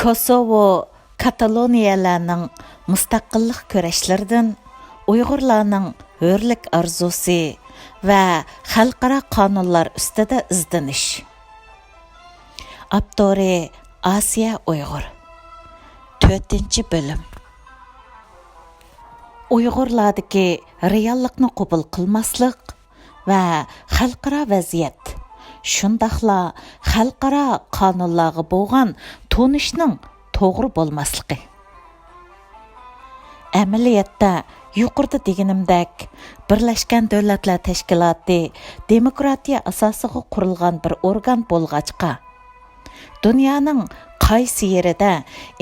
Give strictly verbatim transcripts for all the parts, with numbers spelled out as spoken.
كوسوۋو، كاتالونىيەلەرنىڭ مۇستەقىللىق كۈرەشلىرىدىن ئۇيغۇرلارنىڭ ھۆرلۈك ئارزۇسى ۋە خەلقئارا قانۇنلار ئۈستىدە ئىزدىنىش. ئاپتورى: ئاسىيە ئۇيغۇر. تۆتىنچى بۆلۈم. ئۇيغۇرلاردىكى رېئاللىقنى قوبۇل قىلماسلىق ۋە خەلقئارا ۋەزىيەت، شۇنداقلا خەلقئارا قانۇنلارغا بولغان تونۇشنىڭ توغرا بولماسلىقى. ئەمەلىيەتتە، يۇقىرىدا دېگىنىمدەك، بىرلەشكەن دۆلەتلەر تەشكىلاتى دېموكراتىيە ئاساسىغا قۇرۇلغان بىر ئورگان بولغاچقا، دۇنيانىڭ قايسى يېرىدە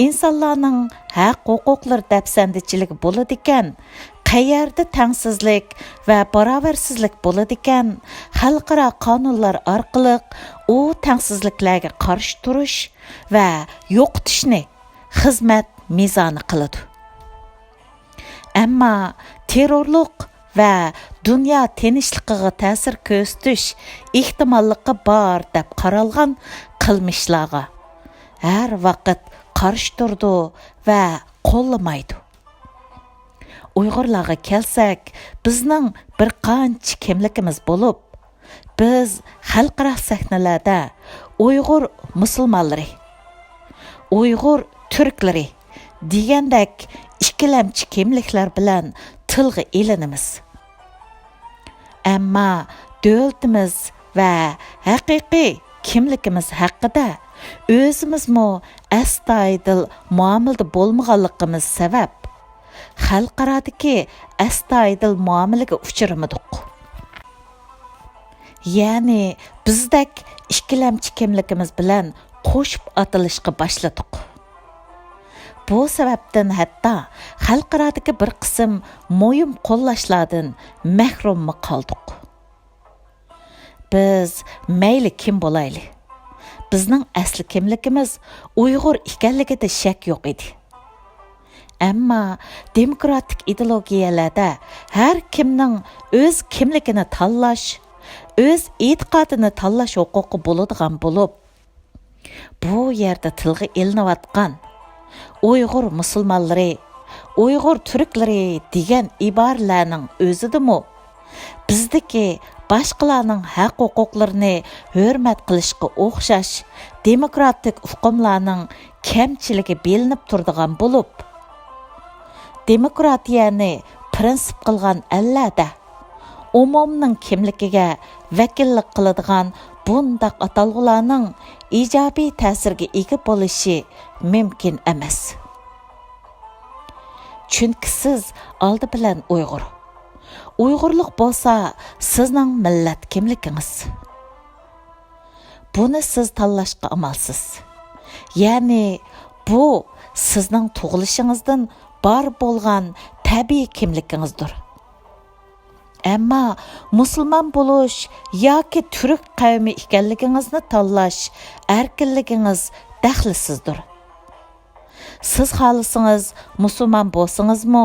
ئىنسانلارنىڭ ھەق-ھوقۇقلىرى دەپسەندىچىلىكى بولىدىكەن، قەيەردە تەڭسىزلىك ۋە باراۋەرسىزلىك بولىدىكەن، خەلقئارا قانۇنلار ئارقىلىق ئۇ تەڭسىزلىكلەرگە قارشى تۇرۇش ۋە يوقىتىشنى خىزمەت مىزانى قىلىدۇ. ئەمما تېررورلۇق ۋە دۇنيا تىنچلىقىغا تەسىر كۆرسىتىش ئېھتىماللىقى بار دەپ قارالغان قىلمىشلارغا ھەر ۋاقىت قارشى تۇرىدۇ ۋە قوللىمايدۇ. ئۇيغۇرلارغا كەلسەك، بىزنىڭ بىر قانچە كىملىكىمىز بولۇپ، بىز خەلقئارا سەھنىلەردە ئۇيغۇر مۇسۇلمانلىرى، ئۇيغۇر تۈركلىرى دېگەندەك ئىككىلەمچى كىملىكلەر بىلەن تىلغا ئېلىنىمىز. ئەمما دۆلىتىمىز ۋە ھەقىقىي كىملىكىمىز ھەققىدە ئۆزىمىزمۇ ئەستايىدىل مۇئامىلىدە بولمىغانلىقىمىز سەۋەب، خەلقئارادىكى ئەستايىدىل مۇئامىلىگە ئۇچرىمىدۇق. يەنى بىزدەك ئىككىلەمچى كىملىكىمىز بىلەن قوشۇپ ئاتىلىشقا باشلىدۇق. بۇ سەۋەبتىن ھەتتا خەلقئارادىكى بىر قىسىم مۇھىم قوللاشلاردىن مەھرۇممۇ قالدۇق. بىز مەيلى كىم بولايلى، بىزنىڭ ئەسلى كىملىكىمىز ئۇيغۇر ئىكەنلىكىدە شەك يوق ئىدى. ئەمما دېموكراتىك ئىدېئولوگىيەلەردە ھەر كىمنىڭ ئۆز كىملىكىنى تاللاش، ئۆز ئېتىقادىنى تاللاش ھوقۇقى بولىدىغان بولۇپ، بۇ يەردە تىلغا ئېلىنىۋاتقان ئۇيغۇر مۇسۇلمانلىرى، ئۇيغۇر تۈركلىرى دېگەن ئىبارىلەرنىڭ ئۆزىدىمۇ بىزدىكى باشقىلارنىڭ ھەق-ھوقۇقلىرىنى ھۆرمەت قىلىشقا ئوخشاش دېموكراتىك ئۇقۇملارنىڭ كەمچىلىكى بىلىنىپ تۇرىدىغان بولۇپ، دېموكراتىيەنى پىرىنسىپ قىلغان ئەللەردە ئومۇمنىڭ كىملىكىگە ۋەكىللىك قىلىدىغان بۇنداق ئاتالغۇلارنىڭ ئىجابىي تەسىرگە ئىگە بولۇشى مۇمكىن ئەمەس. چۈنكى سىز ئالدى بىلەن ئۇيغۇر. ئۇيغۇرلۇق بولسا سىزنىڭ مىللەت كىملىكىڭىز. بۇنى سىز تاللاشقا ئامالسىز. يەنى بۇ سىزنىڭ تۇغۇلۇشىڭىزدىن بار بولغان تەبىئىي كىملىكىڭىزدۇر. ئەمما مۇسۇلمان بولۇش ياكى تۈرك قەۋمى ئىكەنلىكىڭىزنى تاللاش ئەركىنلىكىڭىز دەخلىسىزدۇر. سىز خالىسىڭىز مۇسۇلمان بولسىڭىزمۇ،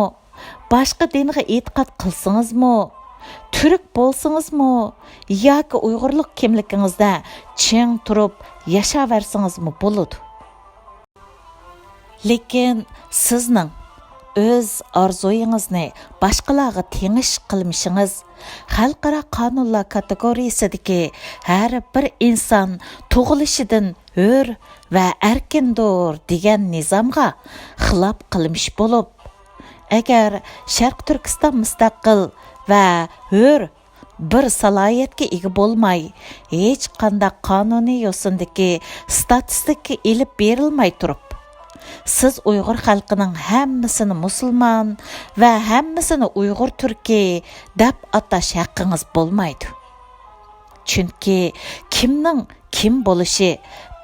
باشقا دىنغا ئېتىقاد قىلسىڭىزمۇ، تۈرك بولسىڭىزمۇ ياكى ئۇيغۇرلۇق كىملىكىڭىزدە چىڭ تۇرۇپ ياشاۋەرسىڭىزمۇ بولىدۇ. لېكىن سىزنىڭ ئۆز ئارزۇيىڭىزنى باشقىلارغا تېڭىش قىلمىشىڭىز خەلقئارا قانۇنلار كاتېگورىيىسىدىكى ھەر بىر ئىنسان تۇغۇلۇشىدىن ھۆر ۋە ئەركىندۇر دېگەن نىزامغا خىلاپ قىلمىش بولۇپ، ئەگەر شەرقىي تۈركىستان مۇستەقىل ۋە ھۆر بىر سالاھىيەتكە ئىگە بولماي، ھېچقانداق قانۇنىي يوسۇندىكى ستاتۇستىكى ئېلىپ بېرىلماي تۇرۇپ، سىز ئۇيغۇر خەلقىنىڭ ھەممىسىنى مۇسۇلمان ۋە ھەممىسىنى ئۇيغۇر تۈركى دەپ ئاتاش ھەققىڭىز بولمايدۇ. چۈنكى كىمنىڭ كىم بولۇشى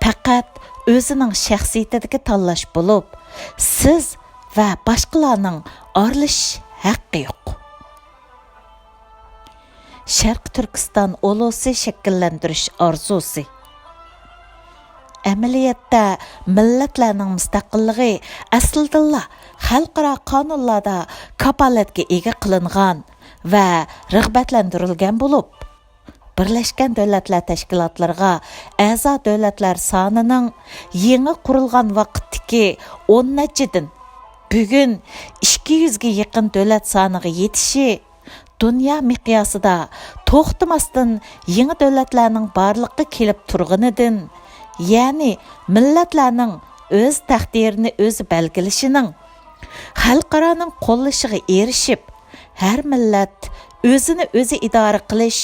پەقەت ئۆزىنىڭ شەخسىيىتىدىكى تاللاش بولۇپ، سىز ۋە باشقىلارنىڭ ئارىلىشىش ھەققى يوق. شەرقىي تۈركىستان ئۇلۇسى شەكىللەندۈرۈش ئارزۇسى. ئەمەلىيەتتە، مىللەتلەرنىڭ مۇستەقىللىقى ئەسلىدىنلا خەلقئارا قانۇنلاردا كاپالەتكە ئىگە قىلىنغان ۋە رىغبەتلەندۈرۈلگەن بولۇپ، بىرلەشكەن دۆلەتلەر تەشكىلاتلىرىغا ئەزا دۆلەتلەر سانىنىڭ يېڭى قۇرۇلغان ۋاقىتتىكى ئون نەچچىدىن بۈگۈن ئىككى يۈزگە يېقىن دۆلەت سانىغا يېتىشى دۇنيا مىقياسىدا توختىماستىن يېڭى دۆلەتلەرنىڭ بارلىققا كېلىپ تۇرغىنىدىن، يەنى مىللەتلەرنىڭ ئۆز تەقدىرىنى ئۆزى بەلگىلىشىنىڭ، خەلقئارانىڭ قوللىشىغا ئېرىشىپ، ھەر مىللەت ئۆزىنى ئۆزى ئىدارە قىلىش،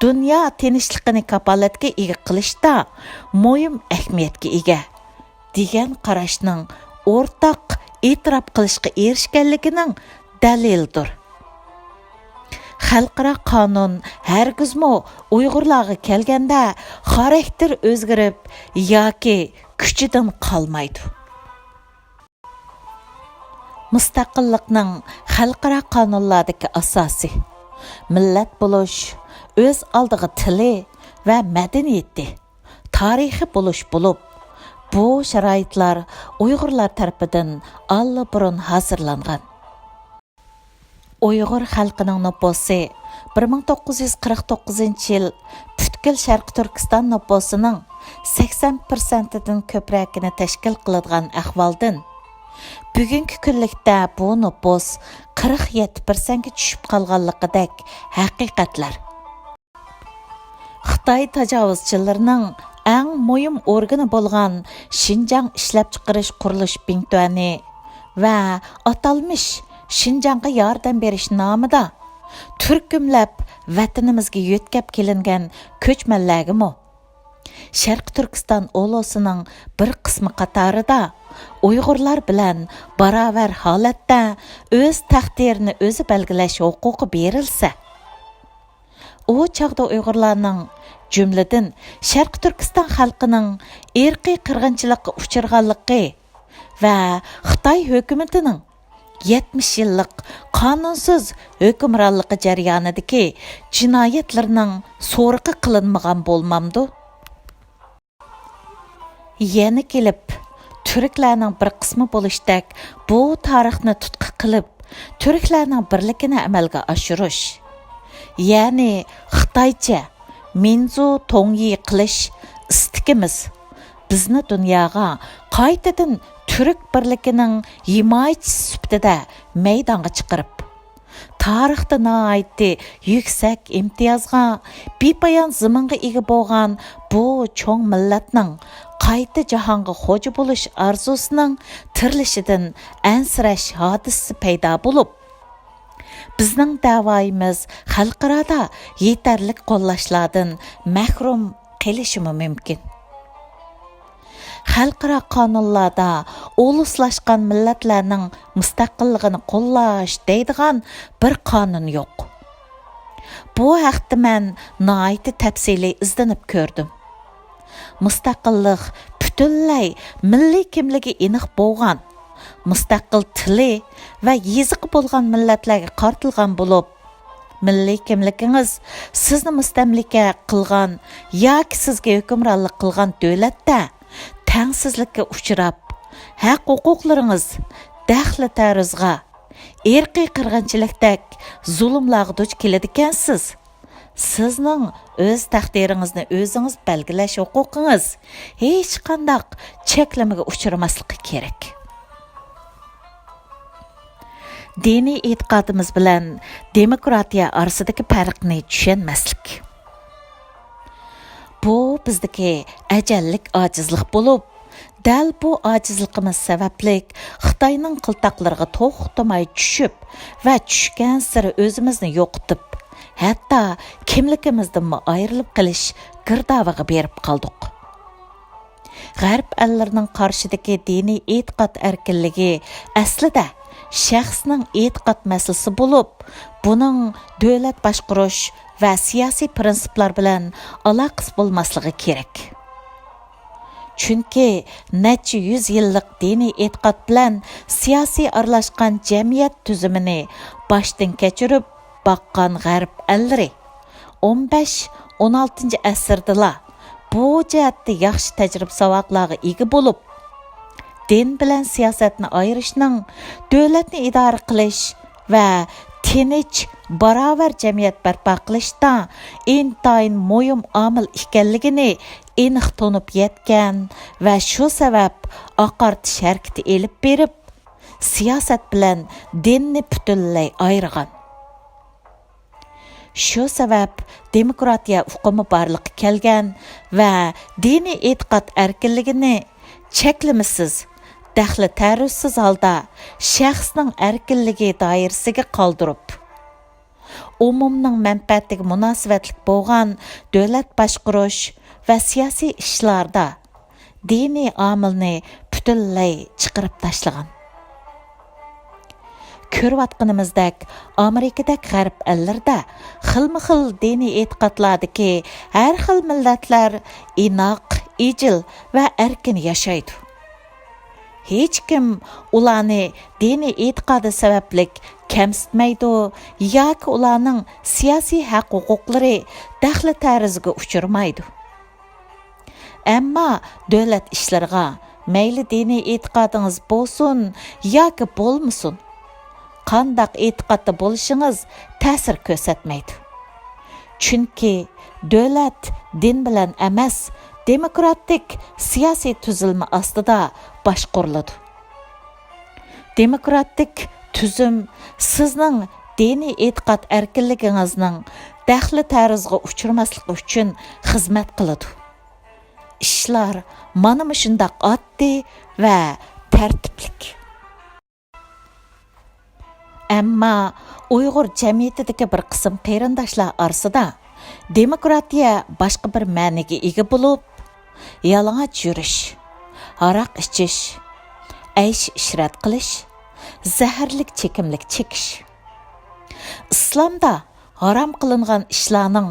دۇنيا تىنچلىقىنى كاپالەتكە ئىگە قىلىشتا مۇھىم ئەھمىيەتكە ئىگە، دېگەن قاراشنىڭ ئورتاق ئېتىراپ قىلىشقا ئېرىشكەنلىكىنىڭ دەلىلىدۇر. خەلقئارا قانۇن ھەرگىزمۇ ئۇيغۇرلارغا كەلگەندە خاراكتېر ئۆزگىرىپ ياكى كۈچىدىن قالمايدۇ. مۇستەقىللىقنىڭ خەلقئارا قانۇنلاردىكى ئاساسى، مىللەت بولۇش، ئۆز ئالدىغا تىلى ۋە مەدەنىيىتى، تارىخى بولۇش بولۇپ، بۇ شارائىتلار ئۇيغۇرلار تەرىپىدىن ئاللىبۇرۇن ھازىرلانغان. ئۇيغۇر خەلقىنىڭ نوپۇسى بىر مىڭ توققۇز يۈز قىرىق توققۇزىنچى يىل پۈتكۈل شەرقىي تۈركىستان نوپۇسىنىڭ سەكسەن پىرسەنتىدىن كۆپرەكىنى تەشكىل قىلىدىغان ئەھۋالدىن، بۈگۈنكى كۈنلۈكتە بۇ نوپۇس قىرىق يەتتە پىرسەنتكە چۈشۈپ قالغانلىقىدەك ھەقىقەتلەر. خىتاي تاجاۋۇزچىلىرىنىڭ ئەڭ مۇھىم ئورگىنى بولغان شىنجاڭ ئىشلەپچىقىرىش قۇرۇلۇش بىڭتۈەنى ۋە ئاتالمىش شىنجاڭغا ياردەم بېرىش نامىدا تۈركۈملەپ ۋەتىنىمىزگە يۆتكەپ كېلىنگەن كۆچمەنلەرگىمۇ، شەرقىي تۈركىستان ئۇلۇسىنىڭ بىر قىسمى قاتارىدا ئۇيغۇرلار بىلەن باراۋەر ھالەتتە ئۆز تەقدىرىنى ئۆزى بەلگىلەش ھوقۇقى بېرىلسە، ئۇ چاغدا ئۇيغۇرلارنىڭ، جۈملىدىن شەرقىي تۈركىستان خەلقىنىڭ ئىرقىي قىرغىنچىلىققا ئۇچرىغانلىقى ۋە خىتاي ھۆكۈمىتىنىڭ يەتمىش يىللىق قانۇنسىز ھۆكۈمرانلىقى جەريانىدىكى جىنايەتلىرىنىڭ سورىقى قىلىنمىغان بولمامدۇ؟ يەنە كېلىپ، تۈركلەرنىڭ بىر قىسمى بولۇشتەك بۇ تارىخنى تۇتقا قىلىپ، تۈركلەرنىڭ بىرلىكىنى ئەمەلگە ئاشۇرۇش، يەنى خىتايچە مىنزۇ توڭيى قىلىش ئىستىكىمىز بىزنى دۇنياغا قايتىدىن تۈرك بىرلىكىنىڭ ھىمايىچىسى سۈپىتىدە مەيدانغا چىقىرىپ، تارىختا ناھايىتى يۈكسەك ئىمتىيازغا، بىپايان زېمىنغا ئىگە بولغان بۇ چوڭ مىللەتنىڭ قايتا جاھانغا خوجا بولۇش ئارزۇسىنىڭ تىرىلىشىدىن ئەنسىرەش ھادىسىسى پەيدا بولۇپ، بىزنىڭ دەۋايىمىز خەلقئارادا يېتەرلىك قوللاشلاردىن مەھرۇم قېلىشىمۇ مۇمكىن. خەلقئارا قانۇنلاردا ئۇلۇسلاشقان مىللەتلەرنىڭ مۇستەقىللىقىنى قوللاش دەيدىغان بىر قانۇن يوق. بۇ ھەقتە مەن ناھايىتى تەپسىلىي ئىزدىنىپ كۆردۈم. مۇستەقىللىق پۈتۈنلەي مىللىي كىملىكى ئېنىق بولغان، مۇستەقىل تىلى ۋە يېزىقى بولغان مىللەتلەرگە قارىتىلغان بولۇپ، مىللىي كىملىكىڭىز سىزنى مۇستەملىكە قىلغان ياكى سىزگە ھۆكۈمرانلىق قىلغان دۆلەتتە تەڭسىزلىككە ئۇچراپ، ھەق-ھوقۇقلىرىڭىز دەخلى-تەرۇزغا، ئىرقىي قىرغىنچىلىقتەك زۇلۇملارغا دۇچ كېلىدىكەنسىز، سىزنىڭ ئۆز تەقدىرىڭىزنى ئۆزىڭىز بەلگىلەش ھوقۇقىڭىز ھېچقانداق چەكلىمىگە ئۇچرىماسلىقى كېرەك. دىنىي ئېتىقادىمىز بىلەن دېموكراتىيە ئارىسىدىكى پەرقنى چۈشەنمەسلىك. بۇ بىزدىكى ئەجەللىك ئاجىزلىق بولۇپ، دەل بۇ ئاجىزلىقىمىز سەۋەبلىك خىتاينىڭ قىلتاقلىرىغا توختىماي چۈشۈپ ۋە چۈشكەنسېرى ئۆزىمىزنى يوقىتىپ، ھەتتا كىملىكىمىزدىنمۇ ئايرىلىپ قېلىش گىردابىغا بېرىپ قالدۇق. غەرب ئەللىرىنىڭ قارىشىدىكى دىنىي ئېتىقاد ئەركىنلىكى ئەسلىدە شەخسنىڭ ئېتىقاد مەسىلىسى بولۇپ، بۇنىڭ دۆلەت باشقۇرۇش ۋە سىياسىي پىرىنسىپلار بىلەن ئالاقىسى بولماسلىقى كېرەك. چۈنكى نەچچە يۈز يىللىق دىنىي ئېتىقاد بىلەن سىياسىي ئارىلاشقان جەمئىيەت تۈزۈمىنى باشتىن كەچۈرۈپ باققان غەرب ئەللىرى ئون بەش، ئون ئالتىنچى ئەسىردىلا بۇ جەھەتتە ياخشى تەجرىبە-ساۋاقلارغا ئىگە بولۇپ، دىن بىلەن سىياسەتنى ئايرىشنىڭ دۆلەتنى ئىدارە قىلىش ۋە تىنچ، باراۋەر جەمئىيەت بەرپا قىلىشتا ئىنتايىن مۇھىم ئامىل ئىكەنلىكىنى ئېنىق تونۇپ يەتكەن ۋە شۇ سەۋەب ئاقارتىش ھەرىكىتى ئېلىپ بېرىپ، سىياسەت بىلەن دىننى پۈتۈنلەي ئايرىغان. شۇ سەۋەب دېموكراتىيە ئۇقۇمى بارلىققا كەلگەن ۋە دىنىي ئېتىقاد ئەركىنلىكىنى چەكلىمىسىز، دەخلى-تەرۇزسىز ھالدا شەخسنىڭ ئەركىنلىكى دائىرىسىگە قالدۇرۇپ، ئومۇمنىڭ مەنپەئەتىگە مۇناسىۋەتلىك بولغان دۆلەت باشقۇرۇش ۋە سىياسىي ئىشلاردا دىنىي ئامىلنى پۈتۈنلەي چىقىرىپ تاشلىغان. كۆرۈۋاتقىنىمىزدەك، ئامېرىكىدەك غەرب ئەللىرىدە خىلمۇ خىل دىنىي ئېتىقادلاردىكى ھەر خىل مىللەتلەر ئىناق، ئىجىل ۋە ئەركىن ياشايدۇ. ھېچكىم ئۇلارنى دىنىي ئېتىقادى سەۋەبلىك كەمسىتمەيدۇ ياكى ئۇلارنىڭ سىياسىي ھەق-ھوقۇقلىرى دەخلى-تەرۇزىگە ئۇچرىمايدۇ. ئەمما دۆلەت ئىشلىرىغا مەيلى دىنىي ئېتىقادىڭىز بولسۇن ياكى بولمىسۇن، قانداق ئېتىقادتا بولۇشىڭىز تەسىر كۆرسەتمەيدۇ. چۈنكى دۆلەت دىن بىلەن ئەمەس، دېموكراتىك سىياسىي تۈزۈلمە ئاستىدا باشقۇرۇلىدۇ. دېموكراتىك تۈزۈم سىزنىڭ دىنىي ئېتىقاد ئەركىنلىكىڭىزنىڭ دەخلى-تەرۇزغا ئۇچرىماسلىقى ئۈچۈن خىزمەت قىلىدۇ. ئىشلار مانا مۇشۇنداق ئاددىي ۋە تەرتىپلىك. ئەمما ئۇيغۇر جەمئىيىتىدىكى بىر قىسىم قېرىنداشلار ئارىسىدا دېموكراتىيە باشقا بىر مەنىگە ئىگە بولۇپ، يالىڭاچ يۈرۈش، ھاراق ئىچىش، ئەيش-ئىشرەت قىلىش، زەھەرلىك چېكىملىك چېكىش. ئىسلامدا ھارام قىلىنغان ئىشلارنىڭ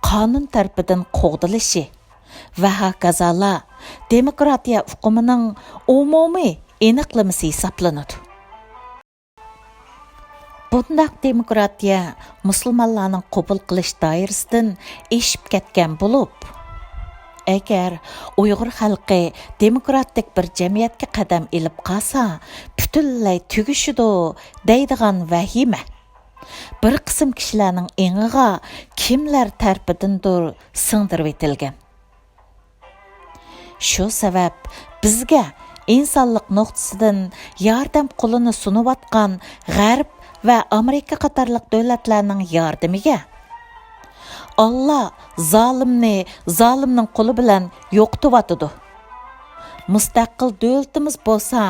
قانۇن تەرىپىدىن قوغدىلىشى ۋە ھاكازالا دېموكراتىيە ئۇقۇمىنىڭ ئومۇمىي ئېنىقلىمىسى ھېسابلىنىدۇ. بۇنداق دېموكراتىيە مۇسۇلمانلارنىڭ قوبۇل قىلىش دائىرىسىدىن ئېشىپ كەتكەن بولۇپ، ئەگەر ئۇيغۇر خەلقى دېموكراتىك بىر جەمئىيەتكە قەدەم ئېلىپ قالسا، پۈتۈنلەي تۈگىشىدۇ دەيدىغان ۋەھىمە بىر قىسىم كىشىلەرنىڭ ئېڭىغا كىملەر تەرىپىدىندۇر سىڭدۈرۈۋېتىلگەن. شۇ سەۋەب بىزگە ئىنسانلىق نۇقتىسىدىن ياردەم قولىنى سۇنۇۋاتقان غەرب ۋە ئامېرىكا قاتارلىق دۆلەتلەرنىڭ ياردىمىگە، «ئاللا زالىمنى زالىمنىڭ قولى بىلەن يوقىتىۋاتىدۇ. مۇستەقىل دۆلىتىمىز بولسا،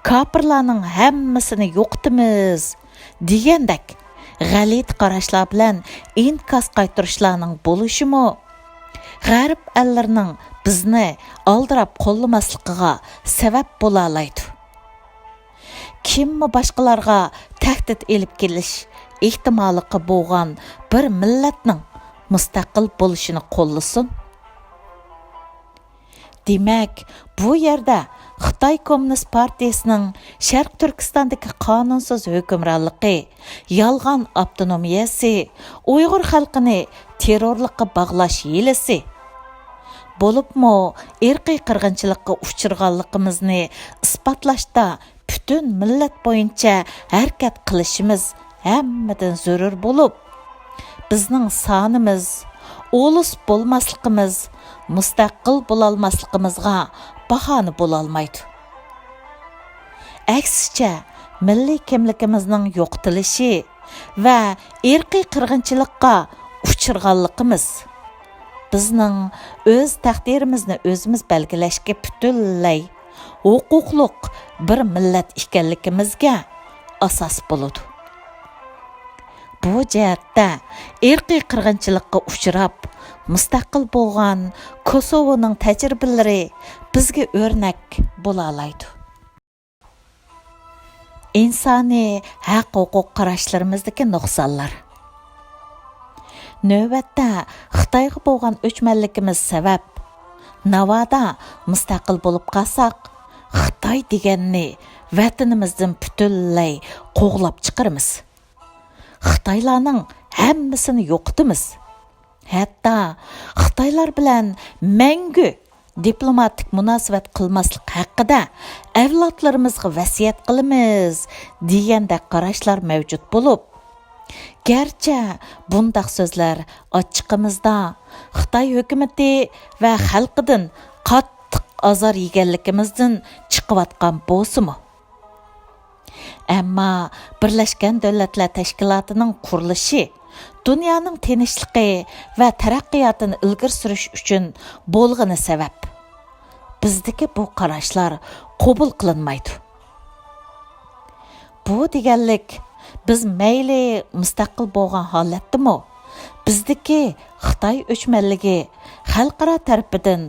كاپىرلارنىڭ ھەممىسىنى يوقىتىمىز» دېگەندەك غەلىتە قاراشلار بىلەن ئىنكاس قايتۇرۇشلارنىڭ بولۇشىمۇ غەرب ئەللىرىنىڭ بىزنى ئالدىراپ قوللىماسلىقىغا سەۋەب بولالايدۇ. كىممۇ باشقىلارغا تەھدىت ئېلىپ كېلىش ئېھتىماللىقى بولغان بىر مىللەتنىڭ مۇستەقىل بولۇشىنى قوللىسۇن؟ دېمەك، بۇ يەردە خىتاي كوممۇنىست پارتىيىسىنىڭ شەرقىي تۈركىستاندىكى قانۇنسىز ھۆكۈمرانلىقى، يالغان ئاپتونومىيەسى، ئۇيغۇر خەلقىنى تېررورلۇققا باغلاش ھىيلىسى، بولۇپمۇ ئىرقىي قىرغىنچىلىققا ئۇچرىغانلىقىمىزنى ئىسپاتلاشتا پۈتۈن مىللەت بويىچە ھەرىكەت قىلىشىمىز ھەممىدىن زۆرۈر بولۇپ، بىزنىڭ سانىمىز، ئۇلۇس بولماسلىقىمىز مۇستەقىل بولالماسلىقىمىزغا باھانە بولالمايدۇ. ئەكسىچە، مىللىي كىملىكىمىزنىڭ يوقىتىلىشى ۋە ئىرقىي قىرغىنچىلىققا ئۇچرىغانلىقىمىز بىزنىڭ ئۆز تەقدىرىمىزنى ئۆزىمىز بەلگىلەشكە پۈتۈنلەي ھوقۇقلۇق بىر مىللەت ئىكەنلىكىمىزگە ئاساس بولىدۇ. بۇ جەھەتتە ئىرقىي قىرغىنچىلىققا ئۇچراپ، مۇستەقىل بولغان كوسوۋونىڭ تەجرىبىلىرى بىزگە ئۆرنەك بولالايدۇ. ئىنسانىي ھەق-ھوقۇق قاراشلىرىمىزدىكى نۇقسانلار. نۆۋەتتە خىتايغا بولغان ئۆچمەنلىكىمىز سەۋەب، ناۋادا مۇستەقىل بولۇپ قالساق، خىتاي دېگەننى ۋەتىنىمىزدىن پۈتۈنلەي قوغلاپ چىقىرىمىز. خىتايلارنىڭ ھەممىسىنى يوقىتىمىز. ھەتتا خىتايلار بىلەن مەڭگۈ دىپلوماتىك مۇناسىۋەت قىلماسلىق ھەققىدە ئەۋلادلىرىمىزغا ۋەسىيەت قىلىمىز، دېگەندەك قاراشلار مەۋجۇت بولۇپ، گەرچە بۇنداق سۆزلەر ئاچچىقىمىزدا خىتاي ھۆكۈمىتى ۋە خەلقىدىن قاتتىق ئازار يېگەنلىكىمىزدىن چىقىۋاتقان بولسىمۇ، ئەمما بىرلەشكەن دۆلەتلەر تەشكىلاتىنىڭ قۇرۇلۇشى دۇنيانىڭ تىنچلىقى ۋە تەرەققىياتىنى ئىلگىرى سۈرۈش ئۈچۈن بولغىنى سەۋەب، بىزدىكى بۇ قاراشلار قوبۇل قىلىنمايدۇ. بۇ دېگەنلىك، بىز مەيلى مۇستەقىل بولغان ھالەتتىمۇ، بىزدىكى خىتاي ئۆچمەنلىكى خەلقئارا تەرىپىدىن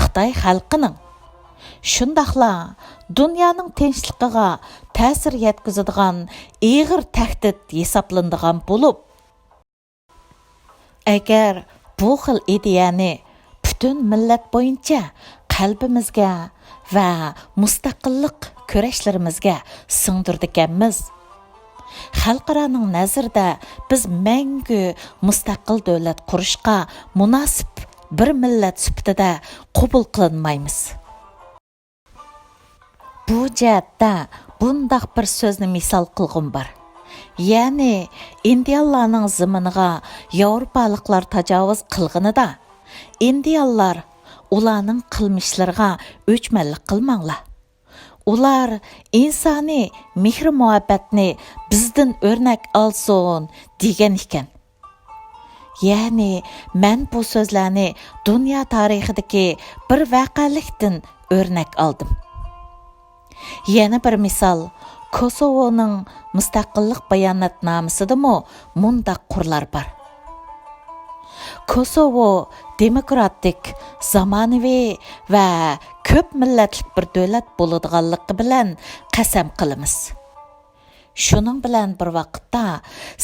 خىتاي خەلقىنىڭ، شۇنداقلا دۇنيانىڭ تىنچلىقىغا تەسىر يەتكۈزىدىغان ئېغىر تەھدىت ھېسابلىنىدىغان بولۇپ، ئەگەر بۇ خىل ئىدىيەنى پۈتۈن مىللەت بويىچە قەلبىمىزگە ۋە مۇستەقىللىق كۈرەشلىرىمىزگە سىڭدۈرىدىكەنمىز، خەلقئارانىڭ نەزىرىدە بىز مەڭگۈ مۇستەقىل دۆلەت قۇرۇشقا مۇناسىپ بىر مىللەت سۈپىتىدە قوبۇل قىلىنمايمىز. بۇ جەھەتتە بۇنداق بىر سۆزنى مىسال قىلغۇم بار. يەنى ئىندىيانلارنىڭ زېمىنىغا ياۋروپالىقلار تاجاۋۇز قىلغىنىدا، ئىندىيانلار ئۇلارنىڭ قىلمىشلىرىغا ئۆچمەنلىك قىلماڭلار. ئۇلار ئىنسانىي مېھرى-مۇھەببەتنى بىزدىن ئۆرنەك ئالسۇن، دېگەن ئىكەن. يەنى مەن بۇ سۆزلەرنى دۇنيا تارىخىدىكى بىر ۋەقەلىكتىن ئۆرنەك ئالدىم. يەنە بىر مىسال، كوسوۋونىڭ مۇستەقىللىق باياناتنامىسىدىمۇ مۇنداق قۇرلار بار. كوسوۋو دېموكراتىك، زامانىۋى ۋە كۆپ مىللەتلىك بىر دۆلەت بولىدىغانلىقى بىلەن قەسەم قىلىمىز. شۇنىڭ بىلەن بىر ۋاقىتتا،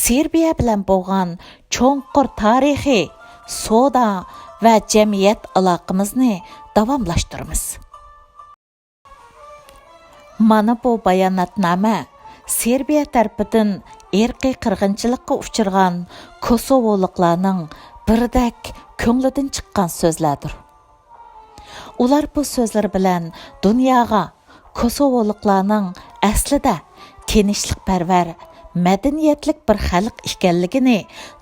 سېربىيە بىلەن بولغان چوڭقۇر تارىخىي، سودا ۋە جەمئىيەت ئالاقىمىزنى داۋاملاشتۇرىمىز. مانا بۇ باياناتنامە سېربىيە تەرىپىدىن ئىرقىي قىرغىنچىلىققا ئۇچرىغان كوسوۋولۇقلارنىڭ بىردەك كۆڭلىدىن چىققان سۆزلەردۇر. ئۇلار بۇ سۆزلىرى بىلەن دۇنياغا كوسوۋولۇقلارنىڭ ئەسلىدە تىنچلىقپەرۋەر، مەدەنىيەتلىك بىر خەلق ئىكەنلىكىنى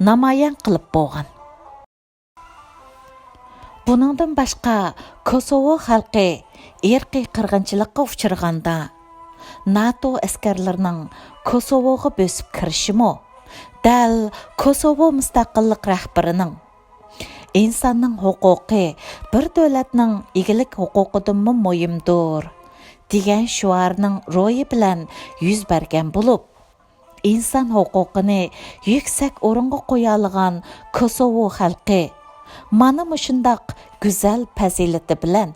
نامايان قىلىپ بولغان. بۇنىڭدىن باشقا، كوسوۋو خەلقى ئىرقىي قىرغىنچىلىققا ئۇچرىغاندا، ناتو ئەسكەرلىرىنىڭ كوسوۋوغا بۆسۈپ كىرىشىمۇ دەل كوسوۋو مۇستەقىللىق رەھبىرىنىڭ «ئىنساننىڭ ھوقۇقى بىر دۆلەتنىڭ ئىگىلىك ھوقۇقىدىنمۇ مۇھىمدۇر» دېگەن شوئارنىڭ روھى بىلەن يۈز بەرگەن بولۇپ، ئىنسان ھوقۇقىنى يۈكسەك ئورۇنغا قويالىغان كوسوۋو خەلقى مانا مۇشۇنداق گۈزەل پەزىلىتى بىلەن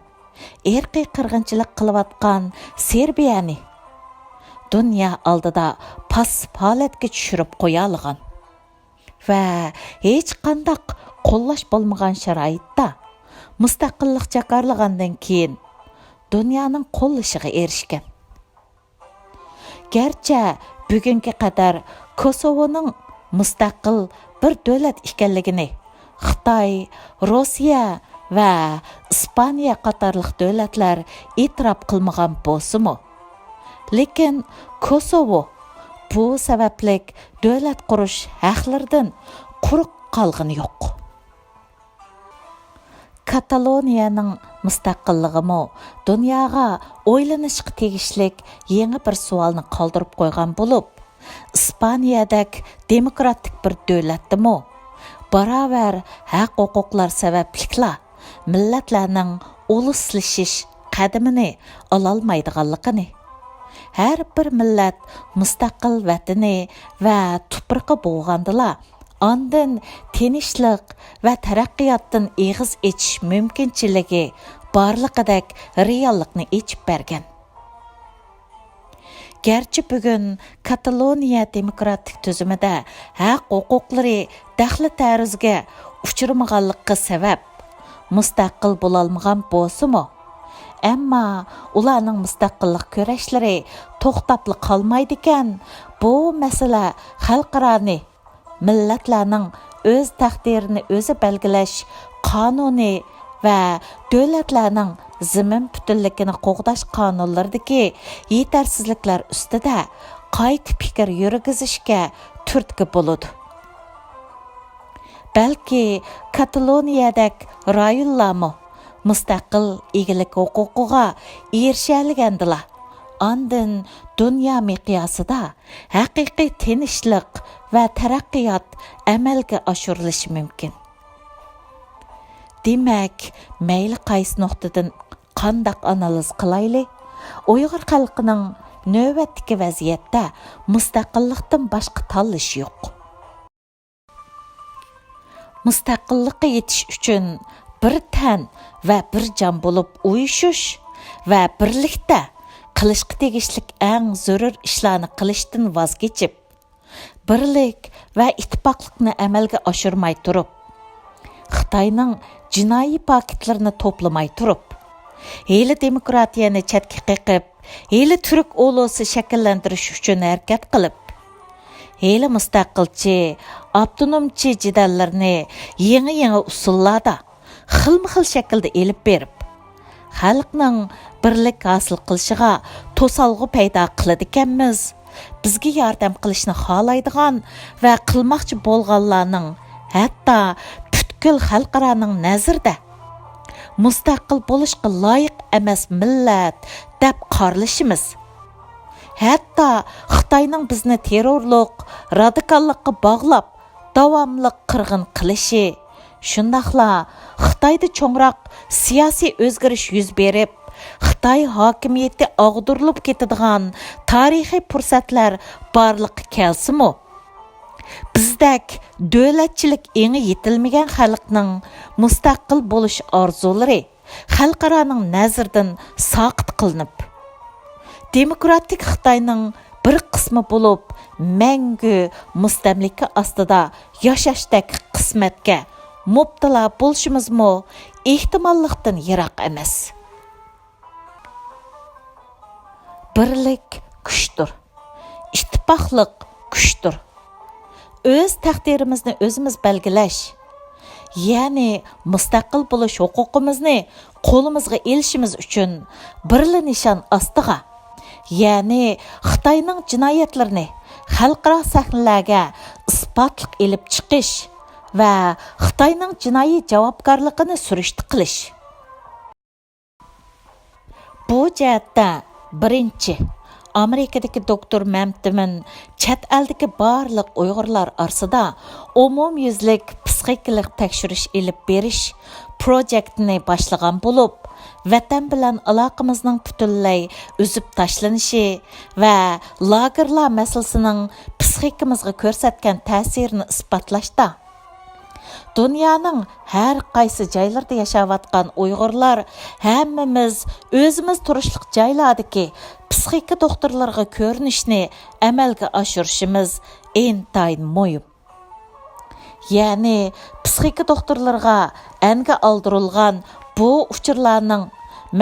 ئىرقىي قىرغىنچىلىق قىلىۋاتقان سېربىيەنى دۇنيا ئالدىدا پاسسىپ ھالەتكە چۈشۈرۈپ قويالىغان ۋە ھېچقانداق قوللاش بولمىغان شارائىتتا مۇستەقىللىق جاكارلىغاندىن كېيىن دۇنيانىڭ قوللىشىغا ئېرىشكەن. گەرچە بۈگۈنگە قەدەر كوسوۋونىڭ مۇستەقىل بىر دۆلەت ئىكەنلىكىنى خىتاي، روسىيە ۋە ئىسپانىيە قاتارلىق دۆلەتلەر ئېتىراپ قىلمىغان بولسىمۇ، لېكىن كوسوۋو بۇ سەۋەبلىك دۆلەت قۇرۇش ھەقلىرىدىن قۇرۇق قالغىنى يوق. كاتالونىيەنىڭ مۇستەقىللىقىمۇ دۇنياغا ئويلىنىشقا تېگىشلىك يېڭى بىر سوئالنى قالدۇرۇپ قويغان بولۇپ، ئىسپانىيەدەك دېموكراتىك بىر دۆلەتتىمۇ باراۋەر ھەق-ھوقۇقلار سەۋەبلىكلا مىللەتلەرنىڭ ئۇلۇسلىشىش قەدىمىنى ئالالمايدىغانلىقىنى، ھەر بىر مىللەت مۇستەقىل ۋەتىنى ۋە تۇپرىقى بولغاندىلا، ئاندىن تىنچلىق ۋە تەرەققىياتتىن ئېغىز ئېچىش مۇمكىنچىلىكى بارلىقىدەك رېئاللىقنى ئېچىپ بەرگەن. گەرچە بۈگۈن كاتالونىيە دېموكراتىك تۈزۈمىدە ھەق-ھوقۇقلىرى دەخلى-تەرۇزگە ئۇچرىمىغانلىقى سەۋەب، مۇستەقىل بولالمىغان بولسىمۇ، ئەمما ئۇلارنىڭ مۇستەقىللىق كۈرەشلىرى توختاپلا قالمايدىكەن، بۇ مەسىلە خەلقئارانى مىللەتلەرنىڭ ئۆز تەقدىرىنى ئۆزى بەلگىلەش قانۇنى ۋە دۆلەتلەرنىڭ زېمىن پۈتۈنلۈكىنى قوغداش قانۇنلىرىدىكى يېتەرسىزلىكلەر ئۈستىدە قايتا پىكىر يۈرگۈزۈشكە تۈرتكە بولىدۇ. بەلكى كاتالونىيەدەك رايونلارمۇ مۇستەقىل ئىگىلىك ھوقۇقىغا ئېرىشەلىگەندىلا، ئاندىن دۇنيا مىقياسىدا ھەقىقىي تىنچلىق ۋە تەرەققىيات ئەمەلگە ئاشۇرۇلۇشى مۇمكىن. دېمەك، مەيلى قايسى نۇقتىدىن قانداق ئانالىز قىلايلى، ئۇيغۇر خەلقىنىڭ نۆۋەتتىكى ۋەزىيەتتە مۇستەقىللىقتىن باشقا تاللىشى يوق. مۇستەقىللىققا يېتىش ئۈچۈن بىر تەن ۋە بىر جان بولۇپ ئۇيۇشۇش ۋە بىرلىكتە قىلىشقا تېگىشلىك ئەڭ زۆرۈر ئىشلارنى قىلىشتىن ۋاز كېچىپ، بىرلىك ۋە ئىتتىپاقلىقنى ئەمەلگە ئاشۇرماي تۇرۇپ، خىتاينىڭ جىنايى پاكىتلىرىنى توپلىماي تۇرۇپ، ھېلى دېموكراتىيەنى چەتكە قېقىپ، ھېلى تۈرك ئۇلۇسى شەكىللەندۈرۈش ئۈچۈن ھەرىكەت قىلىپ، ھېلى مۇستەقىلچى، ئاپتونومچى جېدەللىرىنى يېڭى-يېڭى ئۇسۇللاردا، خىلمۇ خىل شەكىلدە ئېلىپ بېرىپ، خەلقنىڭ بىرلىك ھاسىل قىلىشىغا توسالغۇ پەيدا قىلىدىكەنمىز، بىزگە ياردەم قىلىشنى خالايدىغان ۋە قىلماقچى بولغانلارنىڭ، ھەتتا پۈتكۈل خەلقئارانىڭ نەزىرىدە مۇستەقىل بولۇشقا لايىق ئەمەس مىللەت دەپ قارىلىشىمىز، ھەتتا خىتاينىڭ بىزنى تېررورلۇق، رادىكاللىققا باغلاپ، داۋاملىق قىرغىن قىلىشى، شۇنداقلا خىتايدا چوڭراق سىياسىي ئۆزگىرىش يۈز بېرىپ، خىتاي ھاكىمىيىتى ئاغدۇرۇلۇپ كېتىدىغان تارىخىي پۇرسەتلەر بارلىققا كەلسىمۇ، بىزدەك دۆلەتچىلىك ئېڭى يېتىلمىگەن خەلقنىڭ مۇستەقىل بولۇش ئارزۇلىرى خەلقئارانىڭ نەزىرىدىن ساقىت قىلىنىپ، دېموكراتىك خىتاينىڭ بىر قىسمى بولۇپ، مەڭگۈ مۇستەملىكە ئاستىدا ياشاشتەك قىسمەتكە مۇپتىلا بولۇشىمىزمۇ ئېھتىماللىقتىن يىراق ئەمەس. بىرلىك كۈچتۇر. ئىتتىپاقلىق كۈچتۇر. ئۆز تەقدىرىمىزنى ئۆزىمىز بەلگىلەش، يەنى مۇستەقىل بولۇش ھوقۇقىمىزنى قولىمىزغا ئېلىشىمىز ئۈچۈن بىرلا نىشان ئاستىغا، يەنى خىتاينىڭ جىنايەتلىرىنى خەلقئارا سەھنىلەرگە ئىسپاتلىق ئېلىپ چىقىش ۋە خىتاينىڭ جىنايى جاۋابكارلىقىنى سۈرۈشتە قىلىش. بۇ جەھەتتە، بىرىنچى، ئامېرىكىدىكى دوكتور مەمتىمىن چەت ئەلدىكى بارلىق ئۇيغۇرلار ئارىسىدا ئومۇميۈزلۈك پسىخىكىلىق تەكشۈرۈش ئېلىپ بېرىش پروجېكتىنى باشلىغان بولۇپ، ۋەتەن بىلەن ئالاقىمىزنىڭ پۈتۈنلەي ئۈزۈپ تاشلىنىشى ۋە لاگېرلار مەسىلىسىنىڭ پسىخىكىمىزغا كۆرسەتكەن تەسىرىنى ئىسپاتلاشتا، دۇنيانىڭ ھەر قايسى جايلىرىدا ياشاۋاتقان ئۇيغۇرلار ھەممىمىز ئۆزىمىز تۇرۇشلۇق جايلاردىكى پسىخىكا دوختۇرلىرىغا كۆرۈنۈشنى ئەمەلگە ئاشۇرۇشىمىز ئىنتايىن مۇھىم. يەنى پسىخىكا دوختۇرلىرىغا ئەنگە ئالدۇرۇلغان بۇ ئۇچۇرلارنىڭ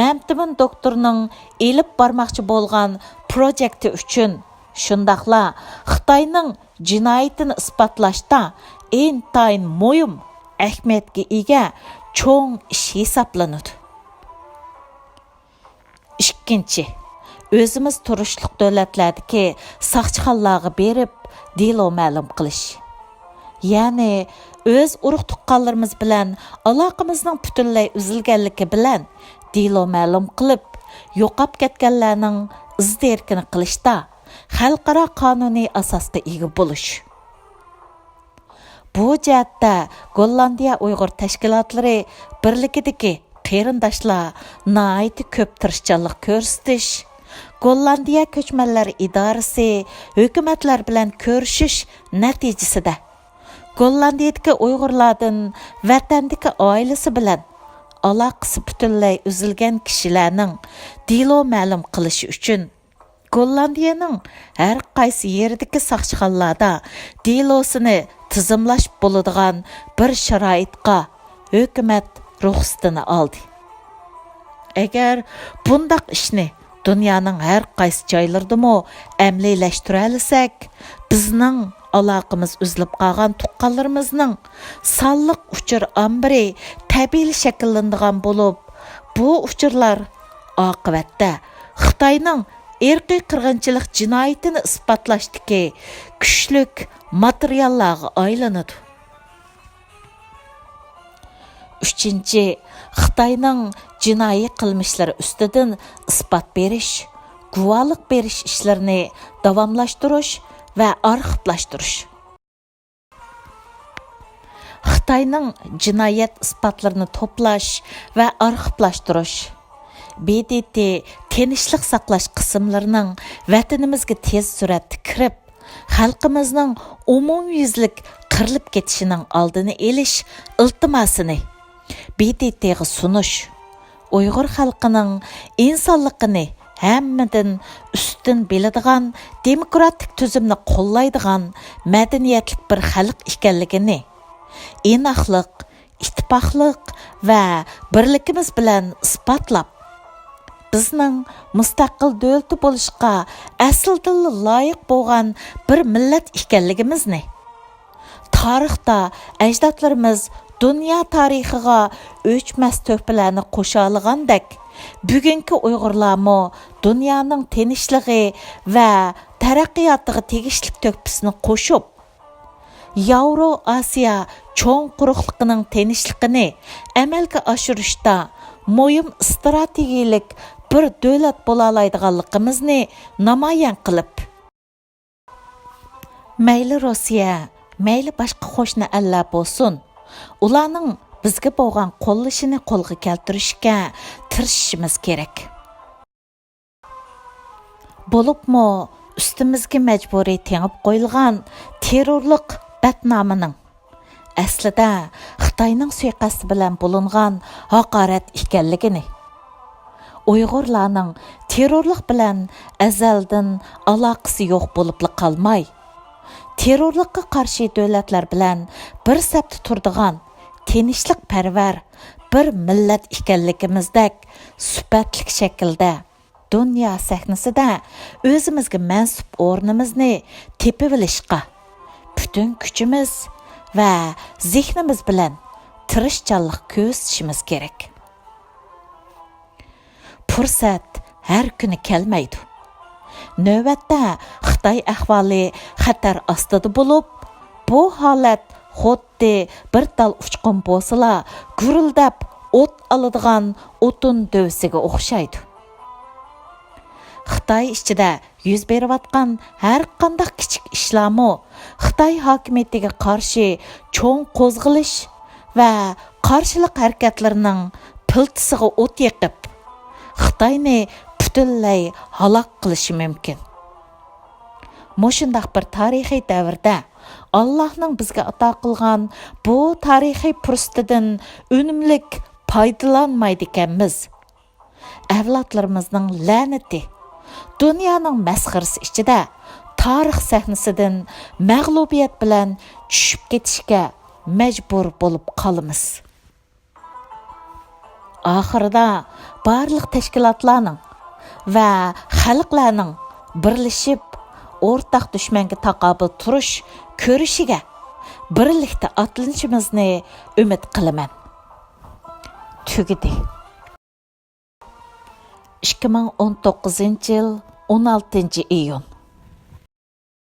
مەمتىمىن دوكتورنىڭ ئېلىپ بارماقچى بولغان پروجېكتى ئۈچۈن، شۇنداقلا خىتاينىڭ جىنايىتىنى ئىسپاتلاشتا ئىنتايىن مۇھىم ئەھمىيەتكە ئىگە چوڭ ئىش ھېسابلىنىدۇ. ئىككىنچى، ئۆزىمىز تۇرۇشلۇق دۆلەتلەردىكى ساقچىخانىلارغا بېرىپ دېلو مەلۇم قىلىش. يەنى ئۆز ئۇرۇق-تۇغقانلىرىمىز بىلەن ئالاقىمىزنىڭ پۈتۈنلەي ئۈزۈلگەنلىكى بىلەن دېلو مەلۇم قىلىپ، يوقاپ كەتكەنلەرنىڭ ئىز-دېرىكىنى قىلىشتا خەلقئارا قانۇنىي ئاساسقا ئىگە بولۇش. بۇ جەھەتتە گوللاندىيە ئۇيغۇر تەشكىلاتلىرى بىرلىكىدىكى قېرىنداشلار ناھايىتى كۆپ تىرىشچانلىق كۆرسىتىش، گوللاندىيە كۆچمەنلەر ئىدارىسى ھۆكۈمەتلەر بىلەن كۆرۈشۈش نەتىجىسىدە، گوللاندىيەدىكى ئۇيغۇرلاردىن ۋەتەندىكى ئائىلىسى بىلەن ئالاقىسى پۈتۈنلەي ئۈزۈلگەن كىشىلەرنىڭ دېلو مەلۇم قىلىشى ئۈچۈن، گوللاندىيەنىڭ ھەر قايسى يېرىدىكى ساقچىخانىلاردا دېلوسىنى تىزىملاش بولىدىغان بىر شارائىتقا ھۆكۈمەت رۇخسىتىنى ئالدى. ئەگەر بۇنداق ئىشنى دۇنيانىڭ ھەر قايسى جايلىرىدىمۇ ئەمەلىيلەشتۈرەلىسەك، بىزنىڭ ئالاقىمىز ئۈزۈلۈپ قالغان تۇغقانلىرىمىزنىڭ سانلىق ئۇچۇر ئامبىرى تەبىئىي شەكىللىنىدىغان بولۇپ، بۇ ئۇچۇرلار ئاقىۋەتتە خىتاينىڭ ئىرقىي قىرغىنچىلىق جىنايىتىنى ئىسپاتلاشتىكى كۈچلۈك ماتېرىياللارغا ئايلىنىدۇ. ئۈچىنچى، خىتاينىڭ جىنايى قىلمىشلىرى ئۈستىدىن ئىسپات بېرىش، گۇۋاھلىق بېرىش ئىشلىرىنى داۋاملاشتۇرۇش ۋە ئارخىپلاشتۇرۇش. خىتاينىڭ جىنايەت ئىسپاتلىرىنى توپلاش ۋە ئارخىپلاشتۇرۇش. ب د ت تىنچلىق ساقلاش قىسىملىرىنىڭ ۋەتىنىمىزگە تېز سۈرئەتتە كىرىپ، خەلقىمىزنىڭ ئومۇميۈزلۈك قىرىلىپ كېتىشىنىڭ ئالدىنى ئېلىش ئىلتىماسىنى ب د ت غا سۇنۇش، ئۇيغۇر خەلقىنىڭ ئىنسانلىقىنى ھەممىدىن ئۈستۈن بىلىدىغان، دېموكراتىك تۈزۈمنى قوللايدىغان مەدەنىيەتلىك بىر خەلق ئىكەنلىكىنى، ئىناقلىق، ئىتتىپاقلىق ۋە بىرلىكىمىز بىلەن ئىسپاتلاپ، بىزنىڭ مۇستەقىل دۆلىتى بولۇشقا ئەسلىدىنلا لايىق بولغان بىر مىللەت ئىكەنلىكىمىزنى، تارىختا ئەجدادلىرىمىز دۇنيا تارىخىغا ئۆچمەس تۆھپىلەرنى قوشالىغاندەك، بۈگۈنكى ئۇيغۇرلارمۇ دۇنيانىڭ تىنچلىقى ۋە تەرەققىياتىغا تېگىشلىك تۆھپىسىنى قوشۇپ، ياۋرو ئاسىيا چوڭ قۇرۇقلۇقىنىڭ تىنچلىقىنى ئەمەلگە ئاشۇرۇشتا مۇھىم ئىستراتېگىيەلىك بىر دۆلەت بولالايدىغانلىقىمىزنى نامايان قىلىپ، مەيلى روسىيە، مەيلى باشقا قوشنا ئەللەر بولسۇن، ئۇلارنىڭ بىزگە بولغان قوللىشىنى قولغا كەلتۈرۈشكە تىرىشىشىمىز كېرەك. بولۇپمۇ ئۈستىمىزگە مەجبۇرىي تېڭىپ قويۇلغان تېررورلۇق بەتنامىنىڭ ئەسلىدە خىتاينىڭ سۇيىقەستى بىلەن بولۇنغان ھاقارەت ئىكەنلىكىنى، ئۇيغۇرلارنىڭ تېررورلۇق بىلەن ئەزەلدىن ئالاقىسى يوق بولۇپلا قالماي، تېررورلۇققا قارشى دۆلەتلەر بىلەن بىر سەپتە تۇرىدىغان تىنچلىقپەرۋەر بىر مىللەت ئىكەنلىكىمىزدەك سۈپەتلىك شەكىلدە دۇنيا سەھنىسىدە ئۆزىمىزگە مەنسۇپ ئورنىمىزنى تېپىۋېلىشقا پۈتۈن كۈچىمىز ۋە زېھنىمىز بىلەن تىرىشچانلىق كۆرسىتىشىمىز كېرەك. پۇرسەت ھەر كۈنى كەلمەيدۇ. نۆۋەتتە خىتاي ئەھۋالى خەتەر ئاستىدا بولۇپ، بۇ ھالەت خۇددى بىر تال ئۇچقۇن بولسىلا گۈرۈلدەپ ئوت ئالىدىغان ئوتۇن دۆۋىسىگە ئوخشايدۇ. خىتاي ئىچىدە يۈز بېرىۋاتقان ھەر قانداق كىچىك ئىشلارمۇ خىتاي ھاكىمىيىتىگە قارشى چوڭ قوزغىلىش ۋە قارشىلىق ھەرىكەتلىرىنىڭ پىلتىسىغا ئوت يېقىپ، خىتاينى پۈتۈنلەي ھالاك قىلىشى مۇمكىن. مۇشۇنداق بىر تارىخىي دەۋردە ئاللاھنىڭ بىزگە ئاتا قىلغان بۇ تارىخىي پۇرسىتىدىن ئۈنۈملۈك پايدىلانمايدىكەنمىز. ئەۋلادلىرىمىزنىڭ لەنىتى، دۇنيانىڭ مەسخىرىسى ئىچىدە تارىخ سەھنىسىدىن مەغلۇبىيەت بىلەن چۈشۈپ كېتىشكە مەجبۇر بولۇپ قالىمىز. ئاخىرىدا بارلىق تەشكىلاتلارنىڭ ۋە خەلقلەرنىڭ بىرلىشىپ، ئورتاق دۈشمەنگە تاقابىل تۇرۇش كۈرىشىگە بىرلىكتە ئاتلىنىشىمىزنى ئۈمىد قىلىمەن. تۈگىدى. ئىككى مىڭ ئون توققۇزىنچى يىل، ئون ئالتىنچى ئىيۇن.